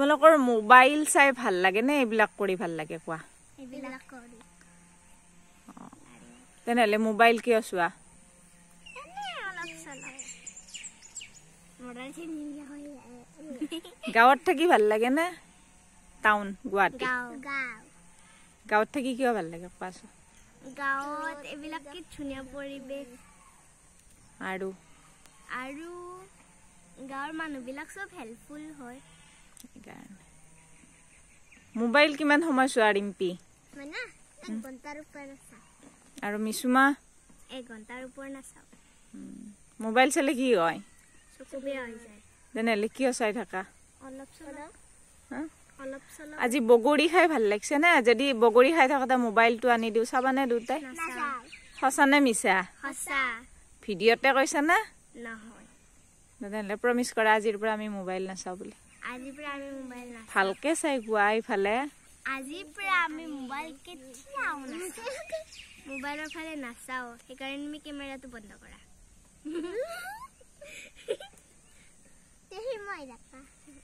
তোমালোকৰ মোবাইল চাই ভাল লাগে নে এইবিলাক কৰি ভাল লাগে কোৱা? এইবিলাক কৰি। তেনেহ'লে মোবাইল কিয় চোৱা? গাঁৱত থাকি ভাল লাগে নে টাউন গুৱাহাটী? গাঁৱত থাকি কিয় ভাল লাগে কোৱাচোন? গাঁৱত এইবিলাক কি ধুনীয়া পৰিৱেশ। আৰু আৰু গাঁৱৰ মানুহবিলাক চব হেল্পফুল হয়। সেইকাৰণে। মোবাইল কিমান সময় চোৱা ৰিম্পী? আৰু মিছুমা? 1 ঘণ্টাৰ ওপৰ নাচাওঁ। মোবাইল চালে কি হয়? চকু বেয়া হৈ যায়। তেনেহ'লে কিয় চাই থাকা? অলপ চলপ। অলপ চলপ। আজি বগৰী খাই ভাল লাগিছে নে? যদি বগৰী খাই থাকোঁতে মোবাইলটো আনি দিওঁ চাবানে দুটাই? সঁচা নে মিছা? সঁচা। ভিডিঅ'তে কৈছা নে? নহয়। তেনেহ'লে প্ৰমিছ কৰা আজিৰ পৰা আমি মোবাইল নাচাওঁ বুলি। আজিৰ পৰা আমি মোবাইল নাচাওঁ। ভালকে চাই কোৱা এইফালে। আজিৰ পৰা আমি মোবাইল কেতিয়াও নাচাওঁ। মোবাইলৰ ফালে নাচাওঁ, সেইকাৰণে তুমি কেমেৰাটো বন্ধ কৰা।